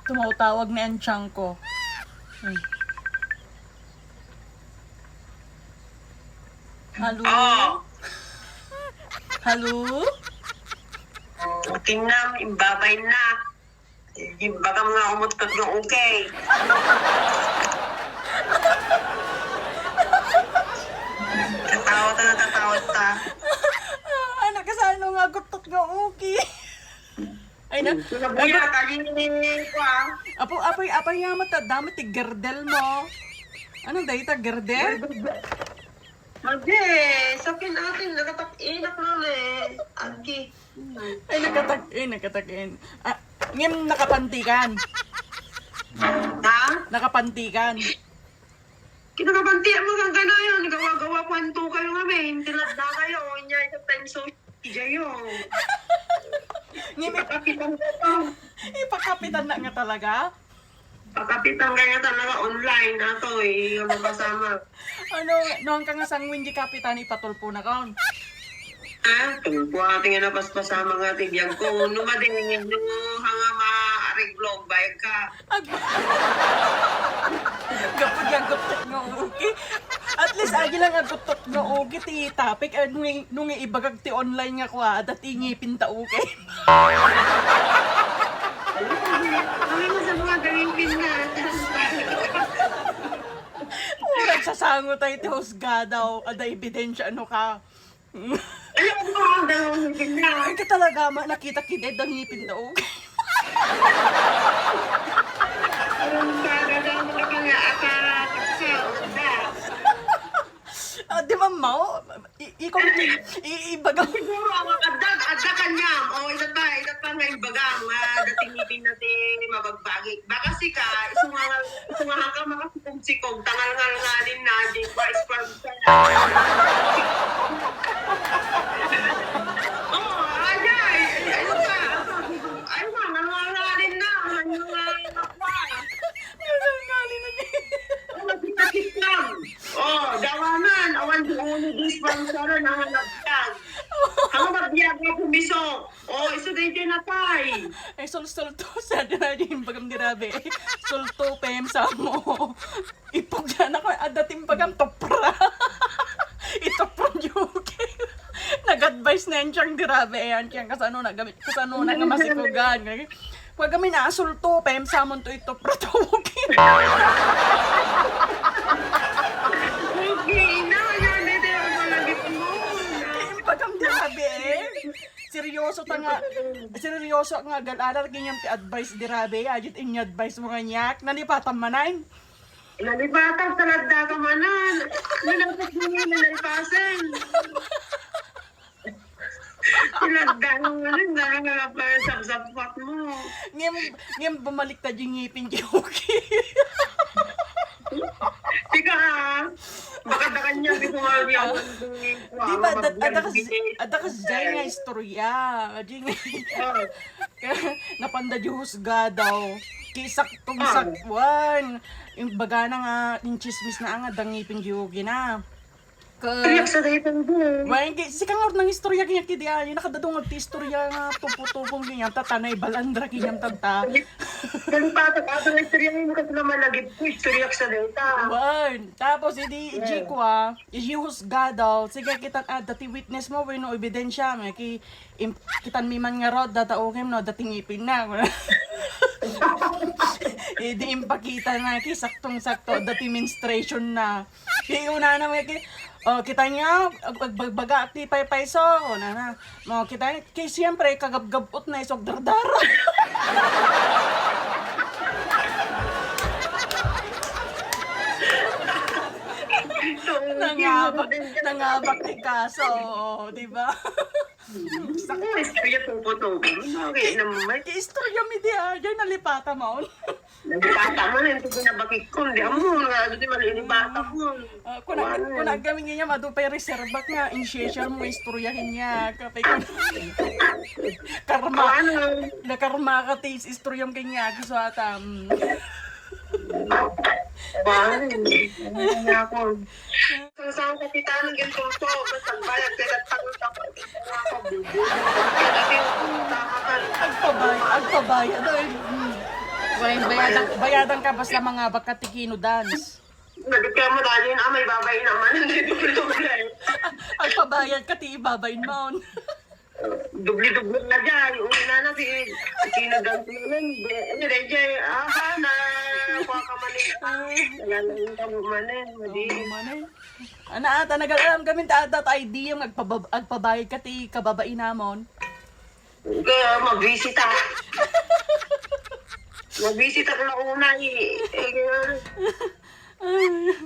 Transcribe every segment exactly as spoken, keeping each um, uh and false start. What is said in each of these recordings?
Tumawtawag na ang tiyan ko. Hmm. Hello? Oh. Hello? Tingnan, imbabay na. Imbagam nga umuttot nga okay. Tatawag na tatawag ta. Anak, kasano nga aguttot nga okay? Ay na. Sinabuya, ay, kagini ko, ah. Apo, apoy, apoy nga mata, damo ti girdle mo. Ano dayta, girdle? Madi, sakin atin, nakatak-inak na eh. Agi. Ay, nakatak-, ay, nakatak-in. Ah, ngem nakapantikan. Ha? Nakapantikan. Kinakapanti mo kang ganayon, gawa-gawa kwanto kayo nga, men. Tinadda kayo, inya, ito time so, ijayo. Ngem ipakapitan ko to. Ipakapitan na nga talaga? Pakapitan kaya talaga online, ato, eh, yung mapasama. Ano, no, ang kang sanguin di kapitan, ipatulpo na kaon. Ha? Tulpo, ati nga napaspasama nga, ti biag ko. No, madingin, no, hanga ma-reglog, bayag ka. Ag-, gapu di aguttot nga okay. At least, agi lang aguttot nga okay, ti topic, eh, nung, nung ibagag ti online nga kwa, dati ngipin ta okay. Ano mo sa mga gawin pinna? Murag sasango tayo ti husgada, o, ada ebidensya, ano ka? Ano ba ang gawin pinna? Ay, ka talaga, ma, nakita kita, dangipin daw. Ang baga daw, mga pangyaata, sa, sa, Ah, di ba, Mao? I-, ikaw, i-, i-, ibaga. Siguro, ang adda, adda kanyam. O, ita pa, ita pa nga ibaga, nga dating ngipin na ti mabagbagi. Baka sika, isunga-, isungahan ka, makasikom-sikom, tangal ngalngalin na, di ba, squad ka na. O, ay, ay, ay, ano ka? Ay, ma, ngalngalin na, ngalngalin na. Ngalngalin na, di. Ano, di ka tikam? Oh, dawanan, awan di ulo di sponsor na nga nagtag. Ang magbiyaga pumiso. Oh, iso daytoy natay. Ay, sul-, sulto, sa dira yung bagam dirabe. Sulto, pem, samo. Ipugyan ako, adating bagam, topra. Itopra yung nag-advise na yung tiyang dirabe. Ayan, tiyang kasano na gamit, kasano na nga masikugan. Pag kami naasulto, pem, samon to ito, pratukin. Okay, ina, yan, dito yung mga gitmo. Kaya yung pagkam dirabe, eh. Seryoso ta nga, seryoso nga, gal-alar, ganyan ti advice dirabe, ajit inyo advice mo nga niyak, nalipatan manan. Nalipatan, talagda ka manan. Nalapit mo yung nalpasan. Pinagdaan mo na, nangangapa yung sapsapwat mo. Ngem, ngem bumalik ta di ngipin di okay. Tika, ah. Baka dakan niya, di ko nga, di ako, di ko nga, Di ba, dat-, adda kas-, adda kas jay nga istorya. Di nga. Oh. Napanda di husga daw. Kisaktong Ah. sakwan. Yung baga na nga, yung chismis na nga, dangipin di okay na. Ka- Riyak sa daytang buhay. Wen, ki-, sika nga nang istorya kanya kidi, ah, yung nakadadungag ti istorya nga tupo-tupong kanya, tatanay, balandra kanya, tata. Nalipatan, ato nga istorya mo kasi naman lagi po, istorya sa dayta. Wen, tapos, idi, Yeah. iji ko, ah, iji husga daw, sige, kita, ah, dati witness mo, wenno ebidensya, may ki-, im-, kitan mi man nga rod, data okay, no, dati ngipin na. Idi impakita na, ki, saktong-sakto, dati menstruation na. Kaya una na may ki-, oh, kita niya, ag-, ag-, bagbaga ti paypayso. Una na. Mo, kita niya, kay siyempre, kagabgabot na isog dardara. Nangabak, nangabak ti kaso, oh, di ba? Ay, istorya po po to. Okay naman. Kay istorya mi di, ah, diyan nalipata maon. Nalipata mo na, hindi ko nabakit ko. Hindi mo, nga, hindi malilipata mo. Ah, kuna, Wala. kuna kami nga niya, madu pa'y reserbat nga, in-share mo, istoryahin niya. Kapay ko, karma. Ano? Nakarma ka, tis, istorya mo kanya, gusto ata, mm. Wala, hindi. Ano nga ako? Sa, sa kapitan ng ginto, basta bayad, kaya tanong sa Agpabay-, agpabaya daw, eh. Hmm. Bayadan, bayadan ka basta mangabak ka ti Kino Dance. Nagkaya mo tayo yun, ah, may babae naman. Hindi ko ito. Agpabayad ka ti ibabain mo. Dubli-dubli na dyan. Uwi na na si Kino Dance naman. Ano na dyan? Aha, na kuha ka man eh. Wala na yung tabo man eh. Madi. Ano ata, nagalam kami ta ata idea nga agpabab- agpabayad ka ti kababainamon. Kaya magbisita. Magbisita ko na una eh. Eh, kaya,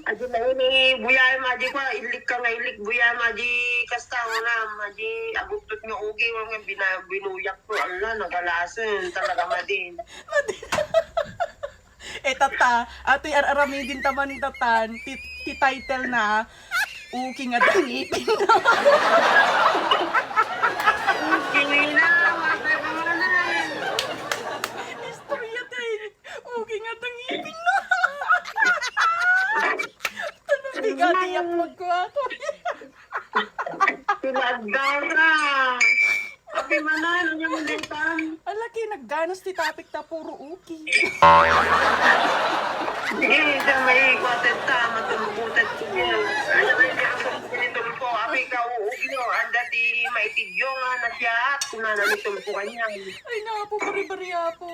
adi na yun eh, buyay, madi ko, ilik ka nga ilik, buyay, madi, kasta, una, madi, aguktot nga ugi, nga bina, binuyak ko, ala, nagalasin, talaga, madi. E tata, atoy ar-aramidin ta man tatan, ti, ti title na, Uki nga dangipin na. Kini na, masa ka man eh. Istorya tayo. Uki nga dangipin na. Ano, di ka diyak magkuha ko. Pinagdara. Ate Manan, ano yung ulitan? Alaki, nagganas ti topic ta puro uki. Sige, sa may kwatet ta, matulputet ko niya. Ano ba yung pinagsasabi ni Tulpo? Api ka uugyo, anda ti maitigyo nga nasyat, kunana ni Tulpo kanya. Ay, napo, bari-bari, apo.